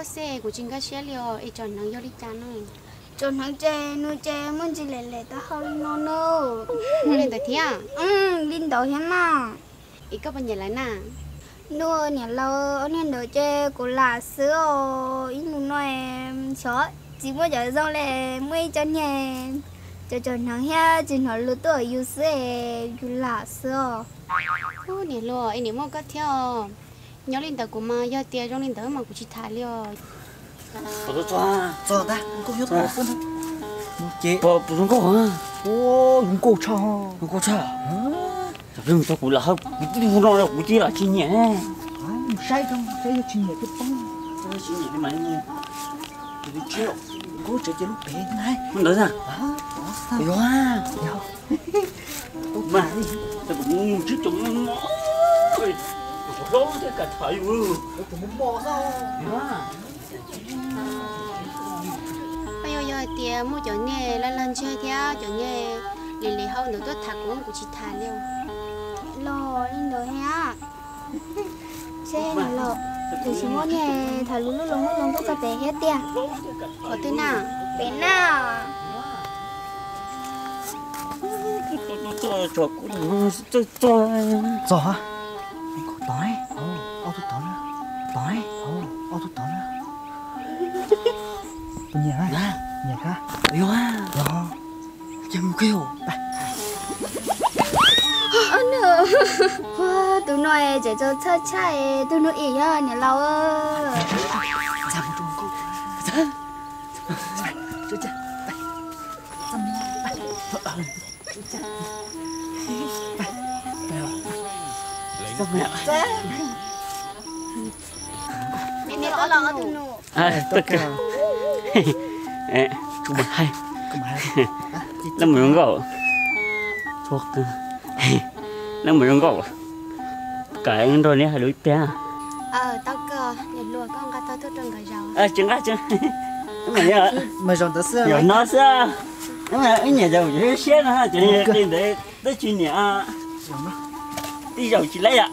Xeb, kuv tsis nkag siab li os, es tsom hneev yog li cas no? Tsom hneev ces nws ces muaj ntsis lem lem taub hau li no na. Li ntawd thiab? Li ntawd thiab na. Es koj puas nyiam lawv na? Ntuj, niam laus, ob niag ntawd ces kuv lam xwb os. Ib nus no xyov tsis muaj cov zoo li, muaj ib co niag cov tsom hneev thiab tsis hnov lus tuaj yus xwb, yus lam xwb os. Ub, niam hluas, es niam muaj koj thiab os. Nyob li ntawd kuv mas yog tias zoo li ntawd mas kuv tsis tham li os. Txog tag, zoo nkauj tshaj. Zoo nkauj tshaj. Txog peb mus txog kuv lam hawb kuv twb hu no kuv twb lam tsis nyiam. Saib saib yog tsis nyiam twb poob. Tsis nyiam mas nkauj tsev ces lub pem na. Ntawd na. Yog. Mas, kuv mus tsib caug no, kuv hlob thiab kam tham yus. Yog, yog hais tias muaj cov niag laj laj ntseg thiab cov niag lim lim hau ntawd tuaj tham kuv, kuv tsis tham li. Los li ntawd thiab. Seb los, tus tsis muaj niag tham lus lub loo lub loo tuaj txog pem thiab tiag. Qhov twg na? Pem na. Txog, txog, txog. Tod, ob tug tod na. Tod, ob tug tod na. Nyiam, nyiam kab. Yog, yog. Ces mus kawg. Tus no tseem txaus txhawj tshaj tus no ib yam niam laus. Leej muam zoo nkauj, leej muam zoo nkauj, kam nrog neb hais lus ib pliag. Tsis nqa, yog no xwb. Wb nyiam cov siab no, cov li ntawd twb tsis nyiam. Tej zaum tsis laib yom.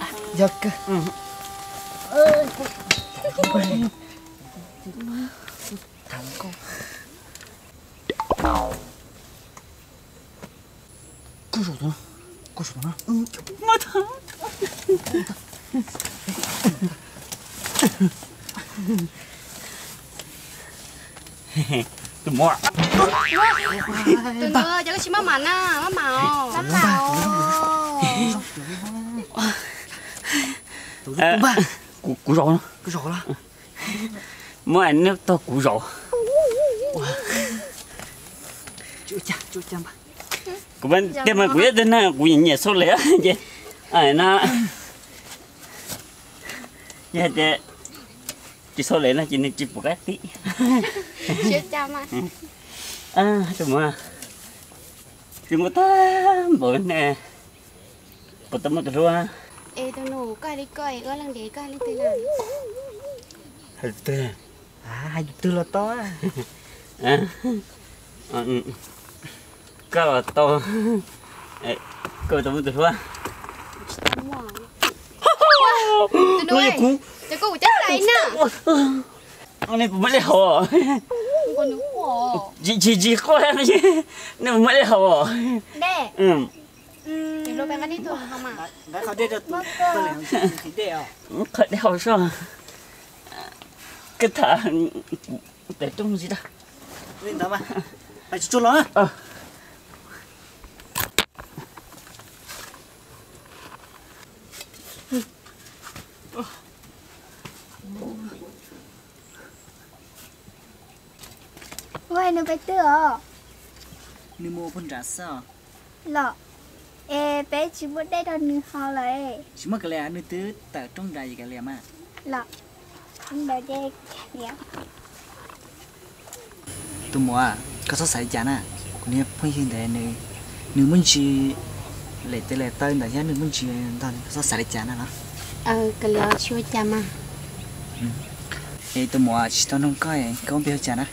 Tus muam, tus no ces koj tsis maj mam na, maj mam os. Kuv zaum no. Muab neb tog kuv zaum. Kuv tiag mas kuv yog tus neeg kuv nyiam xau lem ces no, yog hais tias tsis xau lem no ces nws tsis pom qab tib. Tus muam, zoo nkauj tag npaum ne, puas tau muaj tus hlub? Es tus nus, koj hais li ko es ua leej ntiav koj hais leej twg na? Hais twg? Hais twg los tau. Koj los tau, koj tau muaj tus hlub. Tus nus, kuv, kuv cab tais na. Nej puas muaj dej haus? Tsis, tsis quaj, nej puas muaj dej haus? Qhov dej haus soj. Koj tham, tawm rooj ntsis tag. Ua, nws pais twg os? Nws mus puag nram xwb os. Los, es peb tsis muaj dej rau nws haus lawm. Tsis muaj kav liam, nws twb tawm rooj nram kav liam mas. Los, ntawd ces kav liam. Tus muam, koj txhob xav li cas na. Kuv niag phooj ywg ntawd nws muaj ntsis lem tes lem taw ntawd thiab nws muaj ntsis ntog, koj txhob xav li cas na los. Kav liam, tsis ua cas mas. Es tus muam, tsis tau nug koj, koj lub npe hu cas na?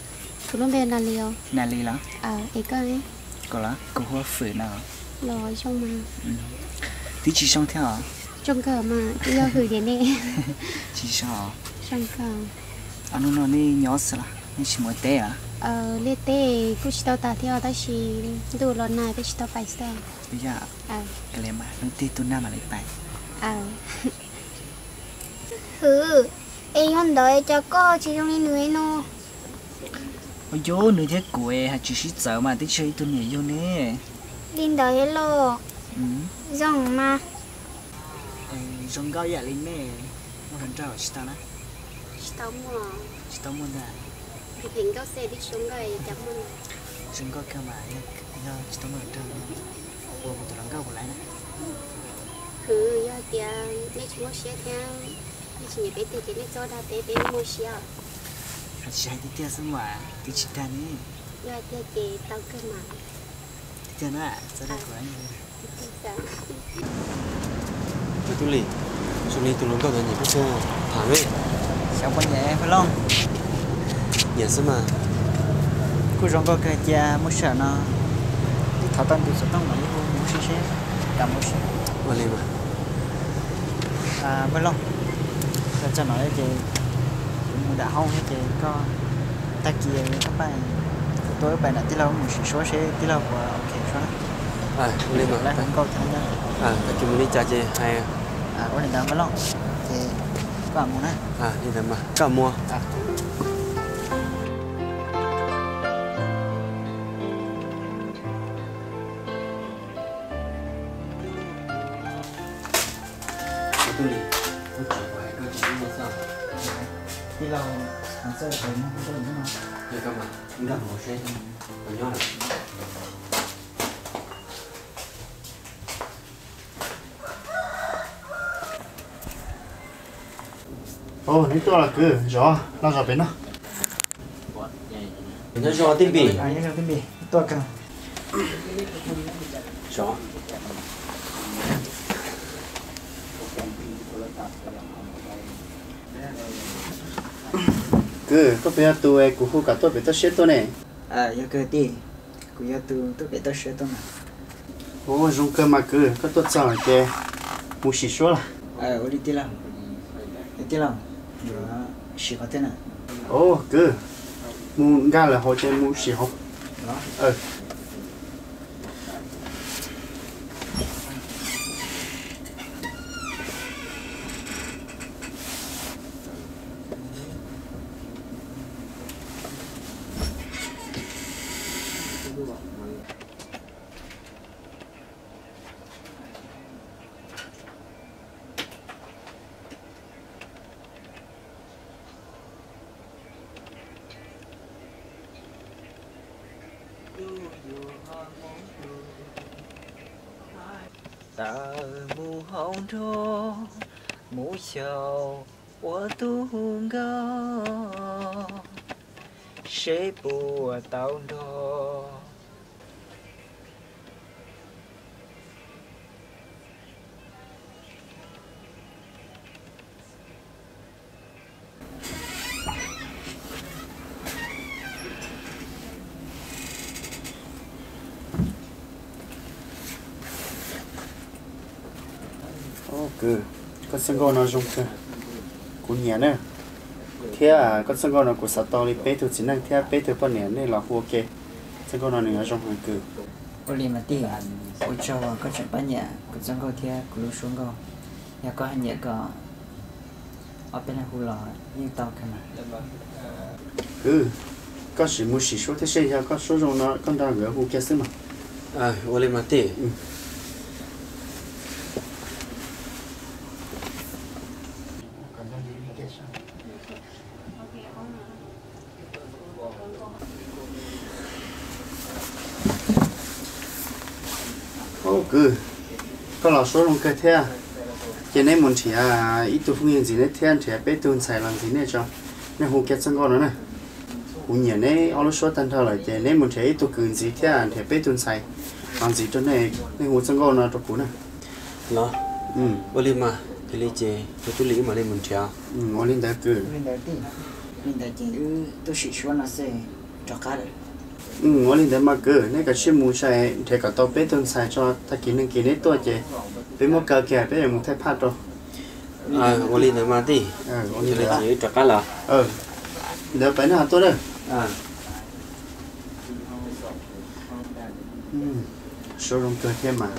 Kuv lub npe Nas Lis os. Nas Lis los? Es koj? Kuv los? Kuv hu ua Fwm no. Los zoo mas. Twb tsis zoo thiab os. Zoo kawg mas, twb yog hwm tiag ne. Tsis zoo os. Zoo kawg. Hnub no nej nyob xwb los nej tsis mus teb los? Liaj teb kuj tsis tau tas thiab tab sis ntuj los nag peb tsis tau pais xwb. Ua li mas hnub twg tu nag mam li pais. Hwm, es yog ntawd cas koj tsis zoo li nws no? Ua cas nws thiab kuv hais tsis sib txawv mas twb tsis yog ib tug niam yug ne. Li ntawd thiab los? Zoo mas. Zoo nkauj ib yam li nej muaj hluas nraug tsis tau na? Tsis tau muaj. Tsis tau muaj ntag. Phem nkauj xwb twb tsis zoo nkauj cas muaj. Zoo nkauj kawg mas, yog tsis tau muaj hluas nraug no ua kuv tus hluas nkauj kuv lawm na. Hwm, yog hais tias nej tsis muaj siab thiab nej tsis nyiam peb tiag ces nej txhob dag peb, peb muaj siab. Hais tsis hais tiag tiag xwb mas twb tsis dag ne. Yog hais tiag ces tau kawg mas. Tiag na, txhob dag kuv. Tus Tub Lis, zoo li tus hluas nkauj ntawd nyiam peb thiab tham me. Xyov puas nyiam Maj Looj. Nyiam xwb mas. Kuj zoo nkauj kawg cia muaj sij hawm no twb thov tau ntu xov tooj mam li hu mus seb seb kam mus seb. Ua li mas. Maj Looj, txog no ces kuv mus nram hoob thiab ces koj tag kis koj pab kuv tuaj wb pais nram tij laug mus sim suab seb tij laug puas ok suab na. Ua li mas. Lawv hu nkauj thiab na. Tag kis mus li cas ces hais. Ua li ntawd Maj Looj, ces koj mus na. Li ntawd mas koj mus. Tij laug, txawj mus no. Yog koj mas, nkag mus seb, koj nyob lawm. Neb tuaj los kwv, zov, los zov pem no. Nyob zoo tij Npis. Nyob zoo tij Npis, tuaj kawg. Kwv, koj puas yog tus kuv hu kom tuaj pem toj siab tuaj ne? Yog kawg tij, kuv yog tus tuaj pem toj siab tuaj mas. Ua zoo kawg mas kwv, koj tuaj txog ces mus sim suab los. Ua li tij laug, tij laug, yuav sim qhov twg na? Kwv, mus nkag lawm hauv ces mus sim hauv. Tawm mus hauv nroog, mus xyaum ua tub nkauj, seb puas tau nrog. Kwv, koj txoj nkauj no zoo kawg, kuv nyiam na. Thiab koj txoj nkauj no kuv xav tau li peb tug txiv neej thiab peb tug poj niam nej los hu ua ke. Txoj nkauj no nws yuav zoo heev kwv. Ua li mas tij, ua tsaug koj tseem pab nyiam kuv txoj nkauj thiab kuv lub suab nkauj. Yog koj haj nyiam kom ob peb leeg hu los yeej tau kawg mas. Kwv, koj sim mus sim suab thiab seb yog koj suab zoo no koj nrog nkawd hu kiag xwb mas. Ua li mas tij. Kwv, koj los suab zoo kawg thiab. Ces neb mus nrhiav ib tug phooj ywg ntxiv neb thiab nrhiav peb tug ntxhais los ntxiv nej tso. Nej hu kiag txoj nkauj no na. Kuv nyiam neb ob lub suab tag nrho lawm ces neb mus nrhiav ib tug kwv ntxiv thiab nrhiav peb tug ntxhais los ntxiv rau nej, nej hu txoj nkauj no rau kuv na. Los, ua li mas, yog li ces tus tub Lis wb mam li mus nrhiav. Ua li ntawd kwv. Li ntawd ces wb tuaj sim suab no xwb, rov qab lawm. Ua li ntawd mas kwv, neb kav tsij mus sai nrhiav kom tau peb tug ntxhais tso, tag kis neeg kis neb tuaj ces peb muab kaw kiag peb yuav mus thaij phaj rau. Ua li ntawd mas tij, ua li ntawd ces wb rov qab lawm. Ntawd pais noj tuaj na. Suab zoo kawg thiab mas.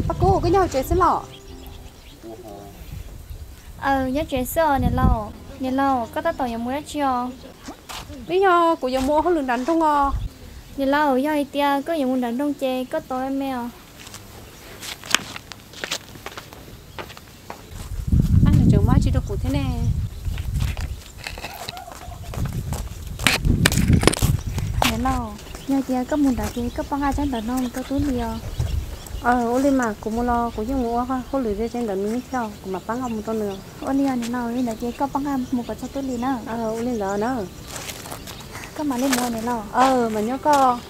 Paj Kub, koj nyob hauv tsev xwb los? Aw, nyob tsev xwb os niam laus. Niam laus, koj tab tom yuav mus dab tsi os? Twb yog kuv yuav mus ua hauj lwm nram nroog os. Niam laus, yog hais tias koj yuav mus nram nroog ces koj tos me os. Ab, nws tseem muab tsis rau kuv thiab ne. Niam laus, yog tias koj mus nrad ces koj pab nqa tsab ntawv no mus rau Tub Lis os. Ua li mas kuv mus los kuv yeej mus ua hauj lwm ze ze ntawm nws thiab, kuv mam pab nqa mus rau nws. Ua li os niam laus, li ntawd ces koj pab nqa mus kom txog Tub Lis na. Ua li ntawd na. Koj mam li mus niam laus. Mam nyob koj.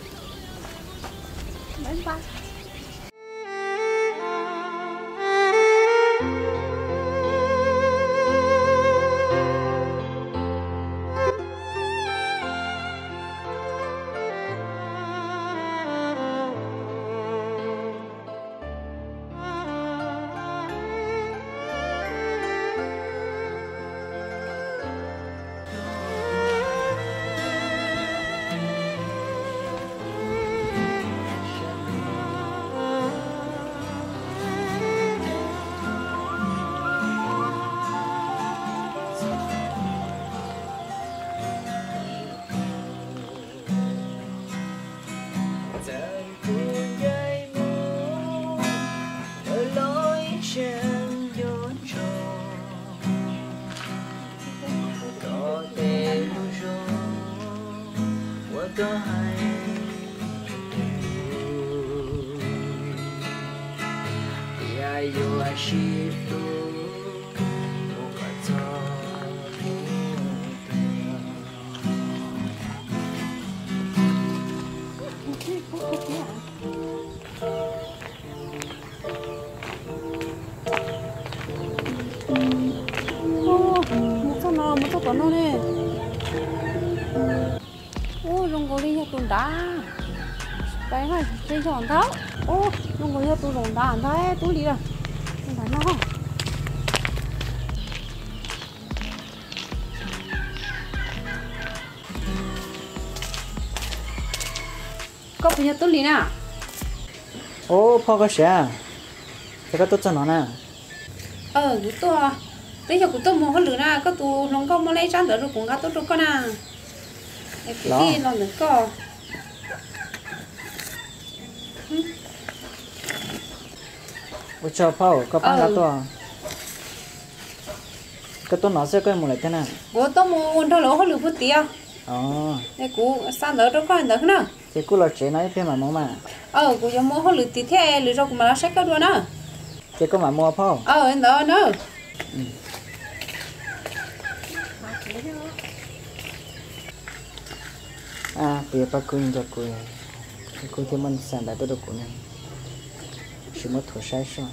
Txawm kuv ncaim mus lawm los ib tseem nco ntsoov koj tej lus zoo uas koj hais rau kuv, thiab yuav sib hlub mus kom txog hnub tuag. Mus txog no, mus txog tom no ne. Ub, zoo nkaus li yog tus nrad. Pais na, tsis yog ntag. Ub, zoo nkaus yog tus zaum nrad ntag, Tub Lis, tus nrad no. Koj puas yog Tub Lis na? Ub, phauj koj siav, cas koj tuaj txog no na? Kuv tuaj, twb yog kuv tuaj mus hauj lwm na, koj tus hluas nkauj muab ib tsab ntawv rau kuv nqa tuaj rau koj na. Es kuv thiaj los ntawm koj. Ua tsaug phauj, koj pab nqa tuaj. Koj tuaj no xwb koj mus lawm tiag na? Kuv tuaj mus ua nrog lawv hauj lwm puag tid. Es kuv xa ntawv rau koj ntawd na. Ces kuj los tsev no ib pliag mam mus mas. Kuv yuav mus hauj lwm tid thiab, lwm zaus kuv mam los saib koj dua na. Ces koj mam mus phauj. Ntawd na. Peb pab kuv nco kuv, kuv thiaj muab xa ntawv tuaj rau kuv ne, sim muab thuav saib soj.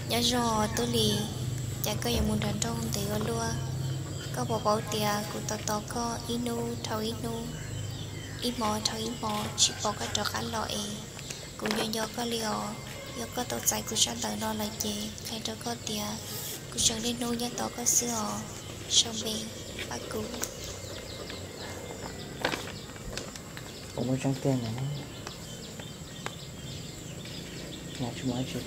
Nyob zoo Tub Lis, cas koj yuav mus nram nroog ntev ua luaj? Koj puas paub tias kuv tos tos koj ib hnub dhau ib hnub, ib hmo dhau ib hmo tsis pom koj rov qab los es kuv nco nco koj li os. Yog koj tau txais kuv tsab ntawv no lawm ces qhia rau koj tias kuv tseem niaj hnub nyob tos koj xwb os. Sau npe, Paj Kub. Kuv muaj tseeb tiag ntag. Tsis muaj dab tsi.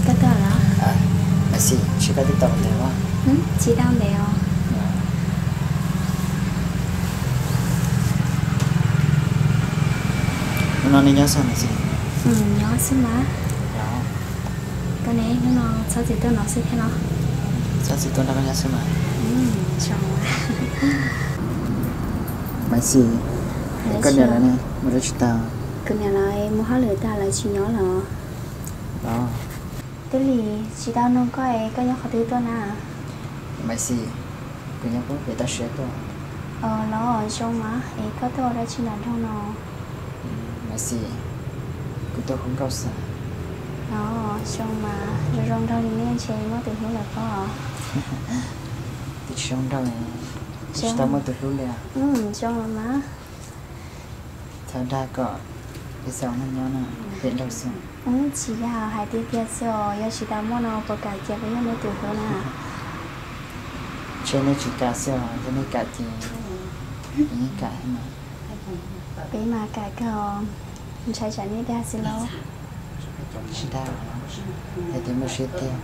Koj tuaj los? Tsis koj twb tau ntev os. Tsis tau ntev os. Hnub no nej nyob xwb mas? Nyob xwb mas. Ne, hnub no txhob txwm tuaj no xwb thiab los? Txhob txwm tuaj nrog koj nyob xwb mas. Maiv Xis, koj niam lawv ne, mus dab tsi tag? Kuv niam lawv mus hauj lwm tag lawv tsis nyob los. Los. Tub Lis, tsis tau nug koj es koj nyob qhov twg tuaj na? Maiv Xis, kuv nyob pem toj siab tuaj. Los zoo mas, es koj tuaj ua dab tsi nram nroog no? Maiv Xis, kuv tuaj hu nkauj xwb. Los zoo mas, zoo zoo nraug li nej ntshe muaj tus hlub lawm pob? Twb tsis zoo nraug, twb tsis tau muaj tus hlub li. Zoo los mas. Txhob dag kom peb txawm ua neej nyob no pem nraug xwb. Tsis yog hais tiag tiag xwb os, yog tsis tau muaj no puas kam cia peb yog nej tus hlub na? Ntshe nej tsis kam xwb os, yog nej kam ces peb yeej kam thiab mas. Peb mas kam kawg, ntshai tsam nej dag xwb lauj. Tsis dag, hais tias muaj siab tiag.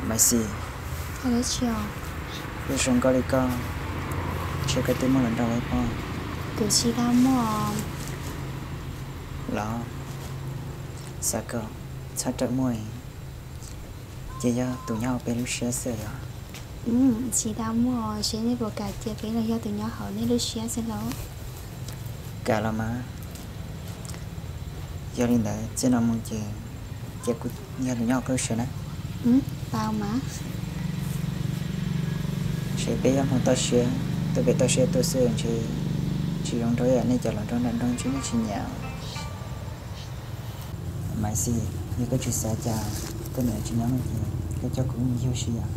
Maiv Xis, ua zoo nkauj li koj, ntshe koj twb muaj hluas nraug lawm pob? Kuv tsis tau muaj. Los, xav kom txhob rawm muaj, ces yog tus nyob hauv peb lub siab xwb yog? Tsis tau muaj, seb nej puas kam cia peb los yog tus nyob hauv nej lub siab xwb lauj. Kam los mas. Yog li ntawd txij no mus ces cia kuv yog tus nyob hauv koj lub siab na. Tau mas. Ntshe peb yog hmoov toj siab, tuaj pem toj siab tuaj xwb ntshe tsis zoo nraug ib yam nej cov hluas nraug nram nroog ntshe nej tsis nyiam. Maiv Xis, yog koj tsis xav cas, koj niam tsis nyob no ces koj coj kuv mus yug sib yam.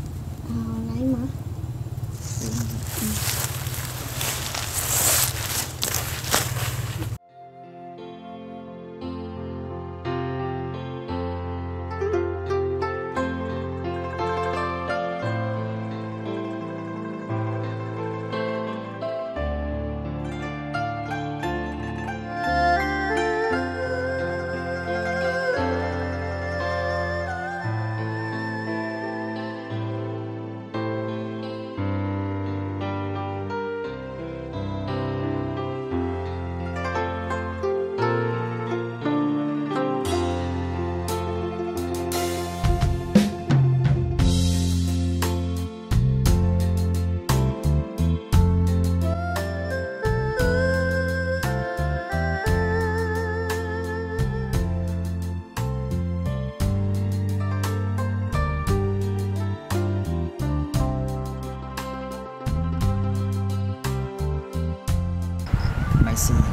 Maiv Xis,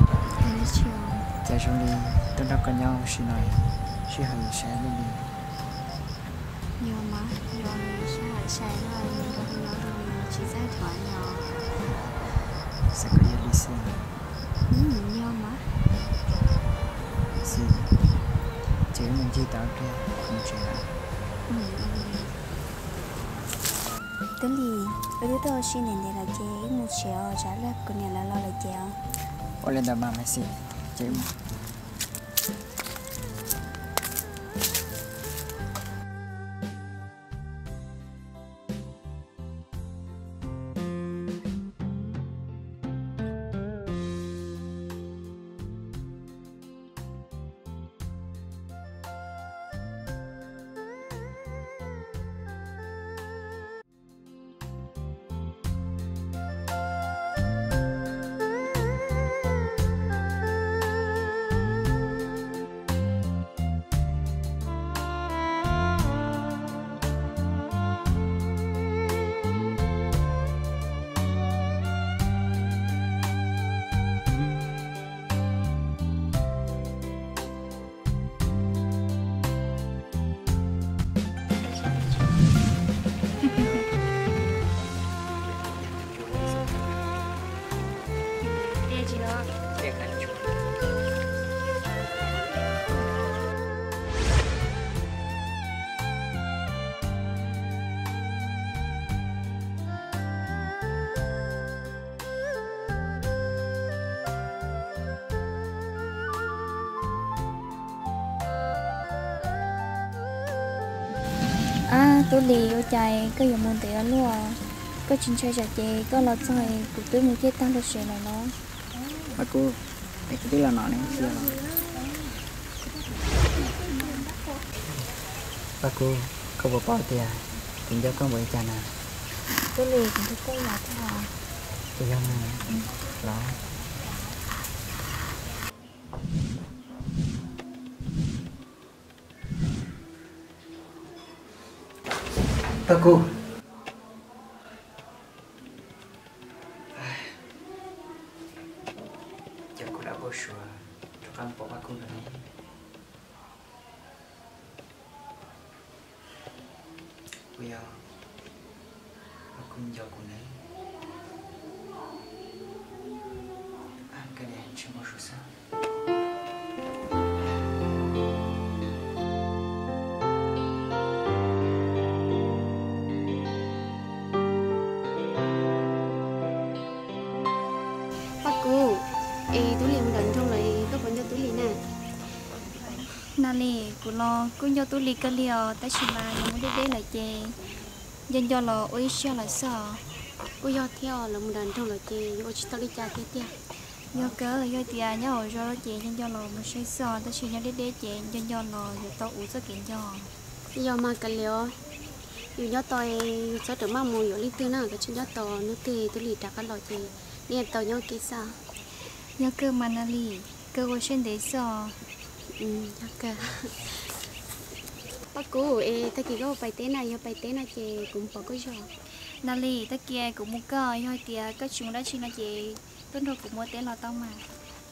cas zoo li tuaj nrog koj nyob ua si no, sij hawm yuav sai luaj li. Yog mas, zoo li sij hawm sai luaj, nrog koj nyob zoo li tsis txawj thuam li os. Xav kom yog li xwb. Yog mas. Xis, ces wb mus ncig tau ib pliag kuv mus tsev lawm. Tub Lis, wb twb tuaj ua si ntev ntev lawm ces wb mus tsev os, tsam ib pliag kuv niam lawv los lawm ces os. Ua li ntawd mas Maiv Xis, ces wb mus. Ab, Tub Lis, ua cas koj yuav mus ntev ua luaj? Koj tsis ntshai tsam ces koj los txog es kuv twb mus ciaj tag lub sev lawm no. Paj Kub, es kuv twb los no ne, tsis yog los? Paj Kub, koj puas paub tias kuv nco koj npaum li cas na? Tub Lis, kuv nco koj ib yam thiab. Puas yog na? Los. Paj Kub, cas kuv lam npau suav rov qab pom Paj Kub no ne? Puas yog Paj Kub nco kuv ne? Koj niam, tsis npau suav xwb. Paj Kub, es Tub Lis mus nram nroog lawm, koj puas nco Tub Lis na? Nas Lis, kuv los kuj nco Tub Lis kawg li os, tab sis mas yog mus deb deb lawm ces nco nco los ua ib siab lawm xwb os. Kuj yog thiab os, lawv mus nram nroog lawm ces yuav ua tsis tau li cas thiab tiag. Yog kawg, yog tias nyob hauv zos ces nco nco los mus saib xwb os, tab sis nyob deb deb ces nco nco los yuav tau ua txoj kev nco. Yog mas kav liam os, yus nyob tod yus txhob rawm maj mus yuav leej twg na, kav tsij nyob tod, hnub twg Tub Lis rov qab los ces nej tau nyob ua ke xwb. Yog kawg mas Nas Lis, kawg ua siab ntev xwb os. Yog kawg. Paj Kub, es tag kis koj pais teb na, yog pais teb no ces kuv mus pom koj zog. Nas Lis, tag kis kuv mus koj, yog hais tias koj tsis muaj dab tsi no ces tuaj nrog kuv mus teb los tau mas.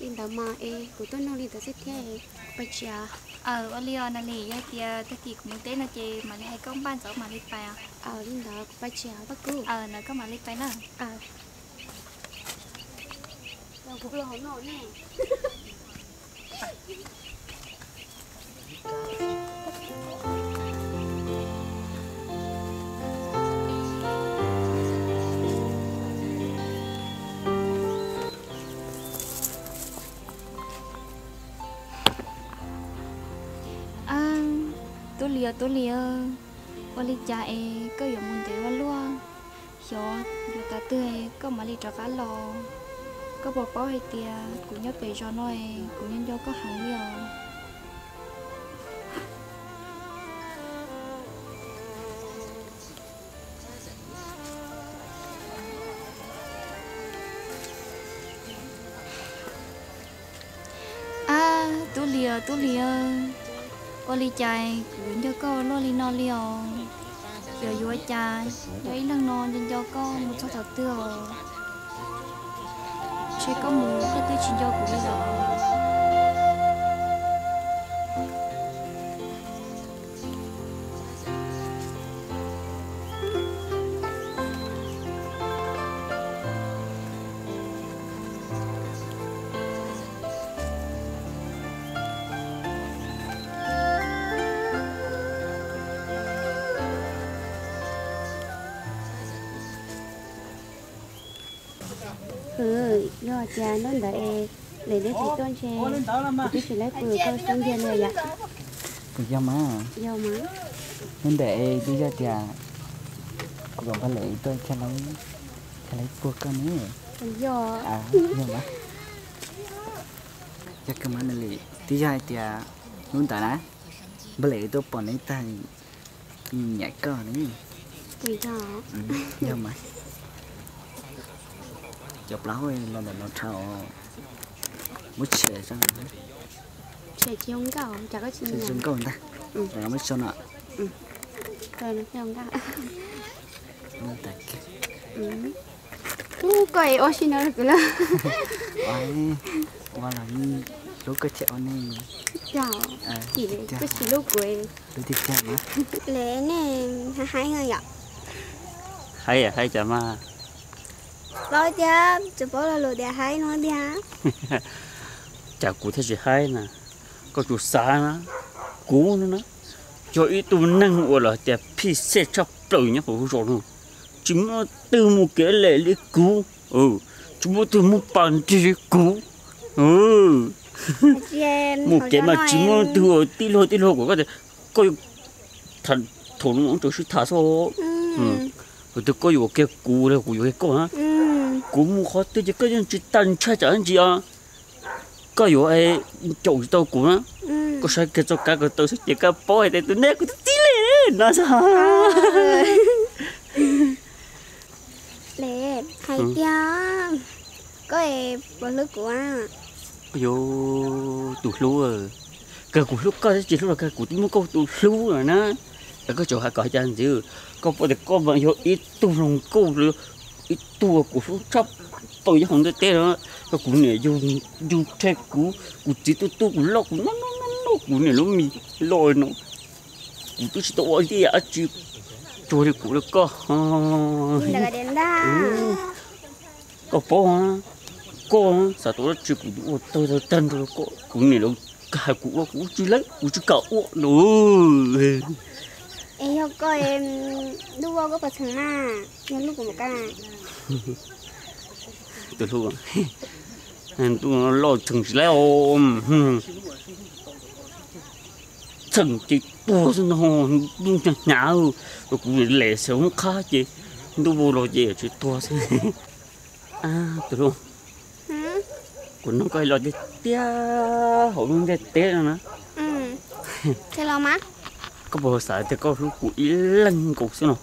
Li ntawd mas es kuv tuaj nrog li ntawd xwb thiab, kuv pais tsev. Aws, ua li os Nas Lis, yog hais tias tag kis kuv mus teb no ces mam li hais koj npaj ntxov mam li pais. Aws, li ntawd kuv pais tsev Paj Kub. Aws, ntawd koj mam li pais na. Tub Lis, Tub Lis, ua li cas es koj yuav mus ntev ua luaj? Xyov yuav tas twg koj mam li rov qab los. Koj puas paub hais tias kuv nyob pem zos no es kuv nco nco koj heev li os. Ab, Tub Lis, Tub Lis, ua li cas kuv yuav nco koj luaj li no li os? Xyov yuav cas nyob ib leeg no nco nco koj mus txog thaum twg os? Ntshe koj mus koj twb tsis nco kuv li lawm. Yog tias hnub ntawd es lawv twb tsis tuaj ntshe kuv twb tsis laib pw koj xub ntiag li yom. Kuv yog mas. Yog mas. Hnub ntawd es twb yog tias kuv kom npawg Lem tuaj thiaj laib puag koj ne. Yog. Yog mas. Yog kawg mas Nas Lis, twb yog hais tias hnub ntawd na, npawg Lem tuaj pom neb tag nyiam koj ne. Yog mas. Cov plaub hau los ntawm no rhawv os. Muab tshem zoo nkauj ntag. Muab tso no. Koj ua si no kuv lawm. Ua los hlub koj thiab ua ne. Koj tsis hlub kuv. Hlub tiag tiag mas. Lawv nej haib haib yom. Haib haib cas mas. Paub tiag, tsis paub lo lus tias haib no tiag. Cas kuv thiaj tsis haib na. Koj tsuas xav na, kuv no na, yog ib tug neeg uas lawv tias phij xej tshaj plaws nyob hauv zos no, tsis muaj leej twg muaj kev lem li kuv, tsis muaj leej twg muaj pas nrig li kuv. Muaj kev mas tsis muaj leej twg ua tij laug tij laug kuv, koj tias koj thaum no tsuas sib tham xwb. Tus twg koj yuav kiag kuv los kuv yuav kiag koj na. Kuv mus qhov twg ces koj yeej tsis tau ntshai tsam ntsis os. Koj yuav caum tsis tau kuv na. Koj saib kiag txoj kab ko taw xwb ces koj paub hais tias tus neb kuv twb txib li no xwb. Hais tias koj puas hlub kuv? Yog, tus hlub, kawg kuv hlub koj thiab tsis hlub los kawg kuv twb muab koj ua tus hlub lawm na. Es koj tseem hais kom hais cas ntxiv, koj paub tias koj mas yog ib tug hluas nkauj, ib tug kuv hlub tshaj plaws nyob hauv ntiaj teb no. Koj kuv niam yug, yug rhe kuv, kuv txiv tuaj tuaj kuv loj kuv noj noj noj kuv niam lub mis loj no. Kuv twb tsis tau ua ib yam dab tsi cuag li kuv rau koj. Koj paub, koj xav tau dab tsi kuv ua tag tag nrho rau koj. Kuv niam lawv hais kuv ua kuv tsis lees, kuv tsis kam ua no. Es yog koj, Ntuj Vauj, koj puas txheem na? Yog hlub kuv mus kab. Tus hlub, Ntuj loj txheem tsis lees. Txheem ces tuag xwb no, Ntuj hnyav hnyav, kuv lem xwb hoob qhab ces Ntuj Vauj los ces tsis tuag xwb. Tus hlub, kuv nug koj los tiag tiag hauv lub ntiaj teb no na. Koj puas xav tias koj hlub kuv ib leeg nkaus xwb no?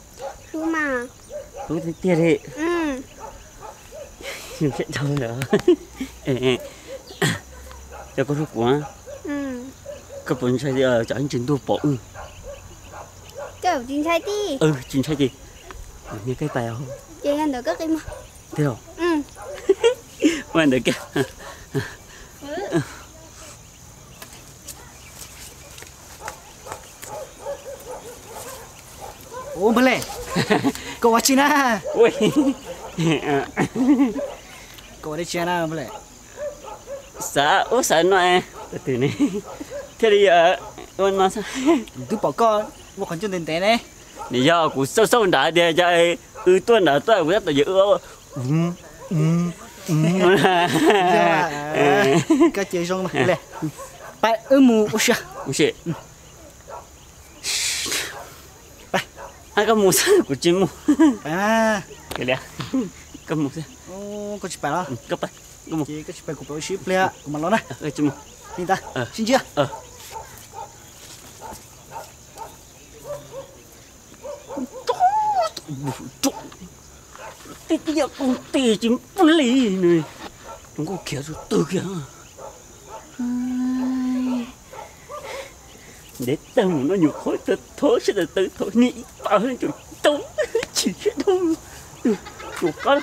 Hlub tiag tiag li. Yog koj hlub kuv, koj puas ntshai tsam ib ntsis ntuj pom wb? Tsis ntshai ces niag koj pais os. Tiag los? Ua ntawd kiag. Ua npawg Lej, koj ua tsi na? Koj ua dab tsi na npawg Lej? Xav ub xav no, thiaj li ua no. Twb pom koj ua qhov ncauj ntev ntev ne. Nws yog kuv xauj xauj nrad tias yog wb tuaj nrad tuaj kuv tab tom yog wb. Koj ces zoo no. Pab wb mus ua si. Koj mus xwb kuv tsis mus. Koj mus xwb. Koj tsis pais los? Koj pais, koj mus. Ces koj tsis pais kuv pais ua si ib pliag kuv mam los na. Tsis mus. Li ntawd sib ntsib. Tib tib yam koog tes tsis npaj li, tus nkauj khiav tus twg kiag. Ntev tag mus no nyuam qhuav thov siab tawv thov niag ib pas tseem tau chim siab dhau. Tus qab